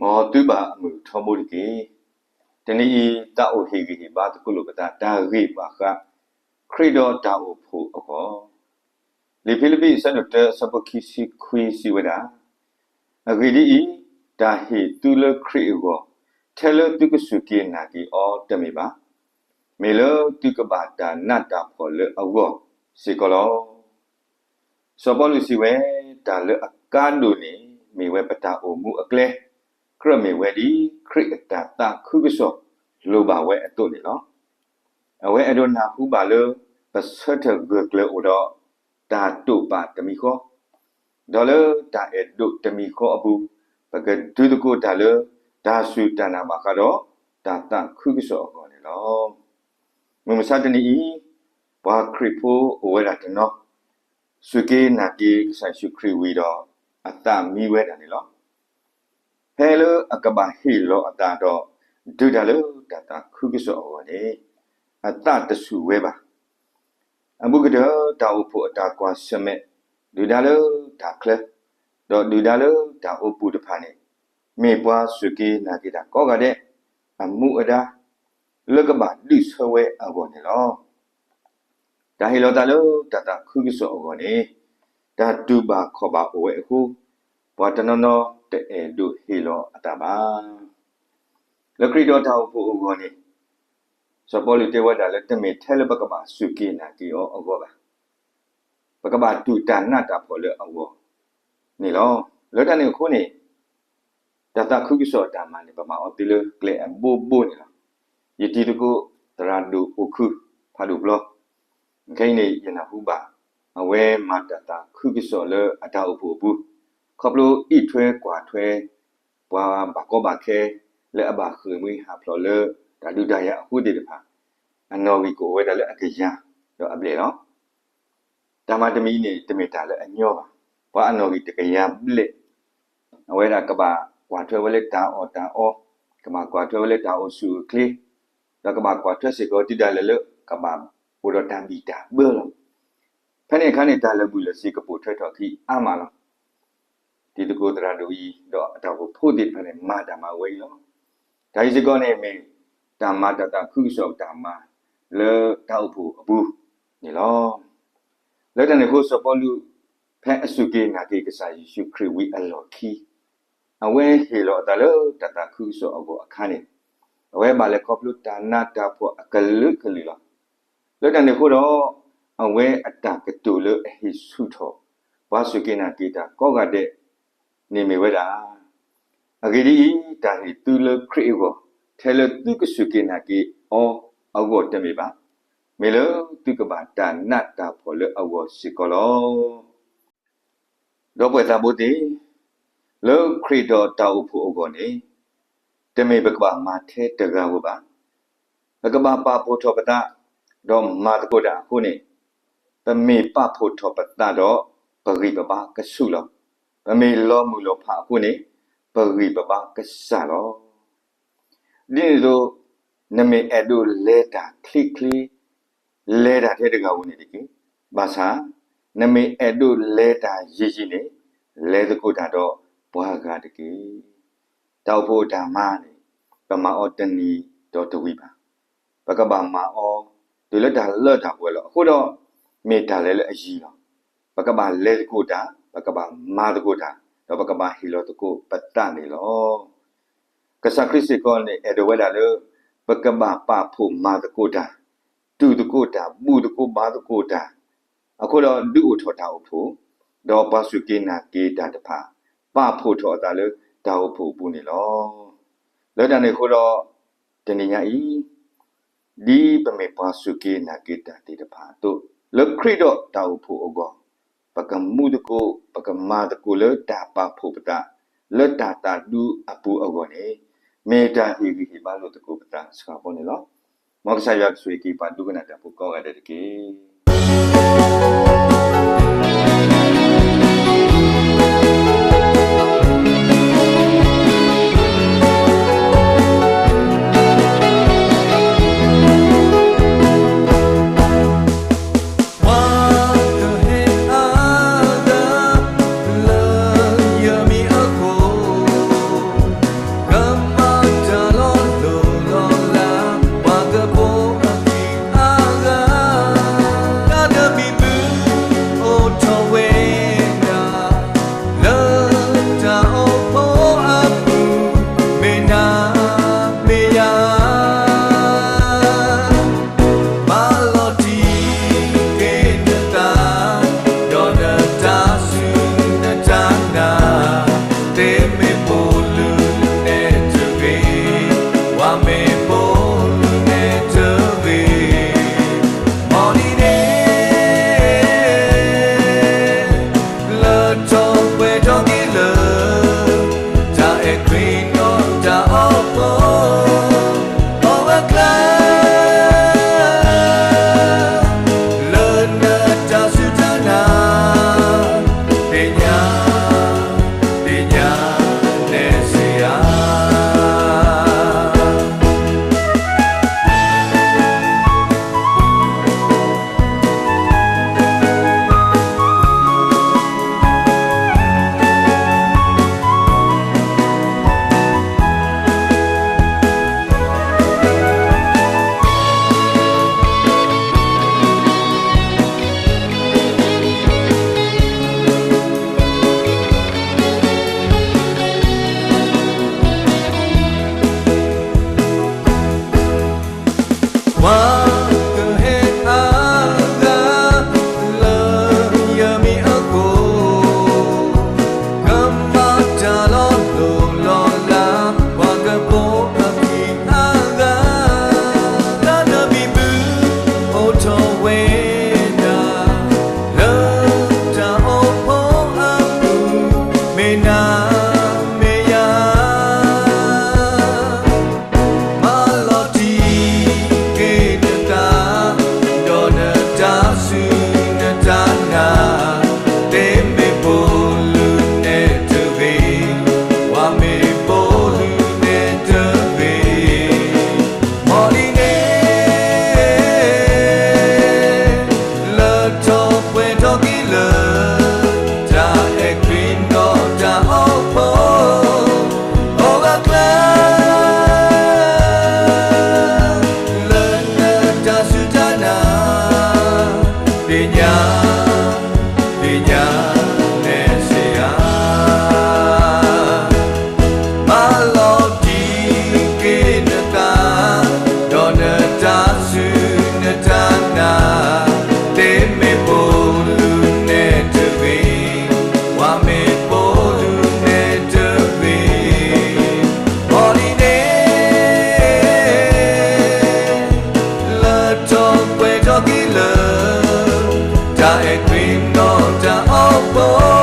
မ်သုဘၣ်အမုာ်ထီဘိတက့ၢ်. တနံၤအံၤ သးအိၣ်ဟ့ၣ်ဂံၢ်ဟ့ၣ်ဘါသကိးလိာ်ပသးတၢ်ဂ့ၢ်ဘၣ်ဃး ခရံာ်ဒီးတၢ်အိၣ်ဖှိၣ်အဂီၢ်, လံာ်ဖံလံးပံး အဆၢဒိၣ်တၢ အဆၢဖိခံဆံခွံစံးဝဲဒၣ်, အဂ့ၢ်ဒ်အံၤ, တၢ်ဟ့ၣ်သုလၢခရံာ်အဂီၢ်, ထဲလၢသုကစူၢ်က့ၤနာ်က့ၤအီၤတမ့ၢ်ဘၣ်. မ့ၢ်လၢသုကဘၣ်တၢ်နးတၢ်ဖှီၣ်လၢအဂီၢ်စ့ၢ်ကီးလီၤ. စီၤပီလူးစံးဝဲ, တၢ်လၢအကါဒိၣ်န့ၣ် မ့ၢ်ဝဲပတၢ်အိၣ်မူအကျဲ, ကြၢးမ့ၢ်ဝဲဒ်ခရံာ်အတၢ်သးခုကစီၣ်လိၣ်ဘၣ်ဝဲအသိးန့ၣ်လီၤ. အဝဲအဲၣ်ဒိးနၢ်ဟူဘၣ်လၢ ပဆၢထၢၣ်ဂၢၢ်ကျၢၤအိၣ်ဒီး တၢ်တိာ်ပာ်တမံၤဃီ, ဒီးလၢတၢ်အဲၣ်ဒိးတမံၤဃီအပူၤ, ပကဒုးသကိးတၢ်လၢ တၢ်စူၢ်တၢ်နာ်ဘၣ်ဃးဒီး တၢ်သးခုကစီၣ်အဂီၢ်န့ၣ်လီၤ. မုၢ်မဆါတနံၤအံၤ, ပှၤခရံာ်ဖိအိၣ်ဝဲဒၣ်တနီၤ, စူၢ်က့ၤနာ်က့ၤကစၢ်ယ့ၣ်ၡူးခရံာ်ဝံၤဒီး အသးမံဝဲဒၣ်န့ၣ်လီၤ. ဖဲလၢအကဘၣ်ဟ့ၣ်လီၤအသးဒီး ဒုးတၢ်လၢတၢ်သးခုကစီၣ်အဂီၢ်န့ၣ်, အသးတဆူၣ်ဝဲဘၣ်. အဘူးကတၢၢ် တၢ်အိၣ်ဖှိၣ်အတၢ်ကွၢ်ဆၢၣ်မဲာ်, ဒုၣ်ဒါလၢတၢ်ချၢ, ဒီးဒုၣ်ဒါလၢတၢ်အိပူၤတဖၣ်န့ၣ်, မ့ၢ်ပှၤစူၢ်က့ၤနာ်က့ၤတၢ်ကိးဂၤဒဲး အမူအဒါ လၢကဘၣ်ဒုးဆၢဝဲအဂီၢ်န့ၣ်လီၤ. တၢ်ဟ့ၣ်လီၤသးလၢတၢ်သးခုကစီၣ်အဂီၢ်န့ၣ်, တၢ်တူၢ်ဘၣ်ခီၣ်ဘၣ်အိၣ်ဝဲအဃိ, ပှၤတနီၤနီၤတအဲၣ်ဒိးဟ့ၣ်လီၤအသးဘၣ်. လၢခရံာ်ဒီးတၢ်အိၣ်ဖှိၣ်အဂီၢ်န့ၣ်, စီၤပီလူးတဲဝဲဒၣ်လၢ တမ့ၢ်ထဲလၢပကဘၣ်စူၢ်က့ၤနာ်က့ၤအီၤအဂီၢ်ဘၣ်. ပကဘၣ်တူၢ်တၢ်နးတၢ်ဖှီၣ်လၢအဂီၢ်န့ၣ်လီၤ. လၢတၢ်န့ၣ်အဃိန့ၣ်, တၢ်သးခုကစီၣ်အတၢ်မၤန့ၣ် ပမၤအီၤသ့လၢကျဲအဘိဘိန့ၣ်လီၤ. ယတံၤသကိး သရၣ်ဒိၣ်အိၣ်ခု ဖးဒိၣ်ပျီ, ခဲအံၤန့ၣ် ယနၢ်ဟူဘၣ် အဝဲမၤတၢ်သးခုကစီၣ်လၢအတၢ်အိၣ်ဖှိၣ်အပူၤ, ခီဖျိအံးထွဲကွၢ်ထွဲ ပှၤဘၣ်ကီဘၣ်ခဲ လၢအဘၣ်ဃ့ၢ်မှံဟးဖျိးလၢတၢ်ဒုးတၢ်ယၤအဃိသ့ၣ်တဖၣ်, အနီၣ်ဂံၢ်ကအိၣ်ဝဲဒၣ်လၢအကယၤဒီးအဘျဲၣ်လီၤ. တၢ်မၤတမံၤအံၤန့ၣ် တမ့ၢ်တၢ်လၢအညီဘၣ်. ပှၤအနီၣ်ဂံၢ်တကယၤဘျဲၣ် အဝဲဒၣ်ကဘၣ်ကွၢ်ထွဲဝဲလၢတၢ်အီၣ်တၢ်အီ, ကဘၣ်ကွၢ်ထွဲဝဲလၢတၢ်အိၣ်ဆူၣ်အိၣ်ချ့, ဒီးကဘၣ်ကွၢ်ထွဲစ့ၢ်ကီးတုၤဒၣ်လဲာ်လၢ ကဘၣ်အိၣ်ဒီးတၢ်ဘံၣ်တၢ်ဘၢလီၤ. ဖဲန့ၣ်အခါန့ၣ် တၢ်လၢာ်ဘူၣ်လၢာ်စ့ၤကပိာ်ထွဲထီၣ်ခံအါမးလီၤ. တံၤသကိးသရၣ်ဒိၣ်အံၤ ဒီးအတၢ်အိၣ်ဖှိၣ်ဖိသ့ၣ်တဖၣ်န့ၣ် မၤတၢ်မၤဝဲအံၤလီၤ. တၢ်အံၤစ့ၢ်ကီးန့ၣ်မ့ၢ် တၢ်မၤတၢ်သးခုကစီၣ်တၢ်မၤလၢတၢ်အိၣ်ဖှိၣ်အပူၤန့ၣ်လီၤ. လၢတၢ်န့ၣ်အဃိ စီၤပီလူး ဖဲအစူၢ်က့ၤနာ်က့ၤကစၢ်ယ့ၣ်ၡူးခရံာ်ဝံၤအလီၢ်ခံ အဝဲဟ့ၣ်လီၤအသးလၢတၢ်သးခုကစီၣ်အဂီၢ်အခါန့ၣ်, အဝဲဘၣ်လဲၤခီဖျိတၢ်နးတၢ်ဖှီၣ်အကလုာ်ကလုာ်လီၤ. လၢတၢ်န့ၣ်အဃိဒီး အဝဲအတၢ်ကတိၤလၢအဟ့ၣ်ဆူၣ်ထီၣ် ပှၤစူၢ်က့ၤနာ်က့ၤတၢ်ကိးဂၤဒဲးန့ၣ်မ့ၢ်ဝဲဒၣ်, အဂ့ၢ်ဒ်အံၤ, တၢ်ဟ့ၣ်သုလၢခရံာ်အဂီၢ်, ထဲလၢသုကစူၢ်က့ၤနာ်က့ၤအီၤအဂီၢ်တမ့ၢ်ဘၣ်, မ့ၢ်လၢသုကဘၣ်တၢ်နးတၢ်ဖှီၣ်လၢအဂီၢ်စ့ၢ်ကီးလီၤ. ဒီပုၢ်ဝဲၢ်သးဘိသ့ၣ်, လၢခရံာ်ဒီးတၢ်အိၣ်ဖှိၣ်အဂီၢ်န့ၣ်, တမ့ၢ်ပကဘၣ်မၤထဲတဂၤဧိၤဘၣ်. ပကဘၣ်ပာ်ဖှိၣ်ထီၣ်ပသး, ဒီးမၤသကိးတၢ်အဃိန့ၣ်, ပမ့ၢ်ပာ်ဖှိၣ်ထီၣ်ပသးဒီး ပဂံၢ်ပဘါကဆူၣ်လီၤ. ပမ့ၢ်လီၤမုၢ်လီၤဖးအဃိန့ၣ်, ပဂံၢ်ပဘါကစၢ်လီၤ. ဒ်န့ၣ်အသိး, နမ့ၢ်အဲၣ်ဒိးလဲၤတၢ်ချ့ချ့, လဲၤတၢ်ထဲတဂၤဧိၤန့ၣ်တက့ၢ်. ဘၣ်ဆၣ်, နမ့ၢ်အဲၣ်ဒိးလဲၤတၢ်ယံာ်ယံာ်န့ၣ်, လဲၤသကိးတၢ်ဒီးပှၤဂၤတက့ၢ်. တၢ်အိၣ်ဖှိၣ်အတၢ်မၤန့ၣ်, ပမၤအီၤတနံၤဒီးတဝံၤဘၣ်. ပကဘၣ်မၤအီၤ တုၤလၢတၢ်လၢတၢ်ပှဲၤလီၤ. အဃိဒီး, မ့ၢ်တၢ်လဲၤလၢအယံၤလီၤ. ပကဘၣ်လဲၤသကိးတၢ်, ပကဘၣ်မၤသကိးတၢ်, ဒီးပကဘၣ်ဟ့ၣ်လီၤသကိးပသးန့ၣ်လီၤ. ကစၢ်ခရံာ်စ့ၢ်ကီးန့ၣ် အဲၣ်ဒိးဝဲဒၣ်လၢ ပကဘၣ်ပာ်ဖှိၣ်မၤသကိးတၢ်, တူၢ်သကိးတၢ်, ဘူၣ်သကိးဘါသကိးတၢ်, အဃိဒီးဒုးအိၣ်ထီၣ်တၢ်အိၣ်ဖှိၣ်, ဒီးပှၤစူၢ်က့ၤနာ်က့ၤတၢ်တဖၣ် ပာ်ဖှိၣ်ထီၣ်အသးလၢတၢ်အိၣ်ဖှိၣ်အပူၤန့ၣ်လီၤ. လၢတၢ်န့ၣ်အဃိဒီး, တနံၤညါအံၤ, ဒ်ပမ့ၢ်ပှၤစူၢ်က့ၤနာ်က့ၤတၢ်သ့ၣ်တဖၣ်အသိး, လၢခရံာ်ဒီးတၢ်အိၣ်ဖှိၣ်အဂီၢ်, ပကမူသကိး, ပကမၤသကိးလၢတၢ်ပာ်ဖှိၣ်ပသး, လၢတၢ်သးဒူအပူၤအဂီၢ်န့ၣ်, မ့ၢ်တၢ်ဟ့ၣ်ဂံၢ်ဟ့ၣ်ဘါလိာ်သကိးပသးစှၤဖိန့ၣ်လီၤ. မ်ကစၢ်ယွၤကဆိၣ်ဂ့ၤက့ၤပှၤဒိကနၣ်တၢ်ဖိကိးဂၤဒဲးတက့ၢ်. မ့ၢ်ပိာ်လုၢ်နဲၣ်တဂ့ၤ, ပှၤမ့ၢ်ပိာ်လုၢ်နဲၣ်တဂ့ၤ, မီၢ်လံန့ၣ် လၢထီၣ်ပှဲၤထီၣ်က့ၤလၢ တၢ်အဲၣ်ခရံာ်နီၢ်တၢ်အိၣ်ဖှိၣ် အဂၤကျါ လၢနတၢ်စူၢ်တၢ်နာ် သ့ၣ်ညါ သ့ၣ်ညါနဲၣ်စ့ဧါ. ပှၤကဟ့ၣ်အဂၤ လၢယမံၤအဃိ ကမၤတၢ်လီၤလိၢ်လီၤလး ပှၤကပိာ်အခံအဂၤ တၢ်လၢမံၤပူၤ အိၣ်ထီၣ်ဝဲဒၣ် လၢတၢ်အိၣ်ဖှိၣ်အပူၤ မ့ၢ်နၤမ့ၢ်ယၤ မၤလီၤတံၢ်က့ၤနသး ဒီးနတၢ်စူၢ်နတၢ်နာ် သ့မ့ၢ်ပိာ်လုၢ်နဲၣ်တဂ့ၤ, ပှၤမ့ၢ်ပိာ်လုၢ်နဲၣ်တဂ့ၤ, မီၢ်လံန့ၣ် လၢထီၣ်ပှဲၤထီၣ်က့ၤလၢ တၢ်အဲၣ်ခရံာ်နီၢ်တၢ်အိၣ်ဖှိၣ် အဂၤကျါ လၢနတၢ်စူၢ်တၢ်နာ် သ့ၣ်ညါ သ့ၣ်ညါနဲၣ်စ့ဧါ. မၤလီၤတံၢ်က့ၤနသး ဒီးနတၢ်စူၢ်နတၢ်နာ် သ့မ့ၢ်ပိာ်လုၢ်နဲၣ်တဂ့ၤ, ပှၤမ့ၢ်ပိာ်လုၢ်နဲၣ်တဂ့ၤ, မီၢ်လံန့ၣ် လၢထီၣ်ပှဲၤထီၣ်က့ၤလၢ တၢ်အဲၣ်ခရံာ်နီၢ်တၢ်အိၣ်ဖှိၣ်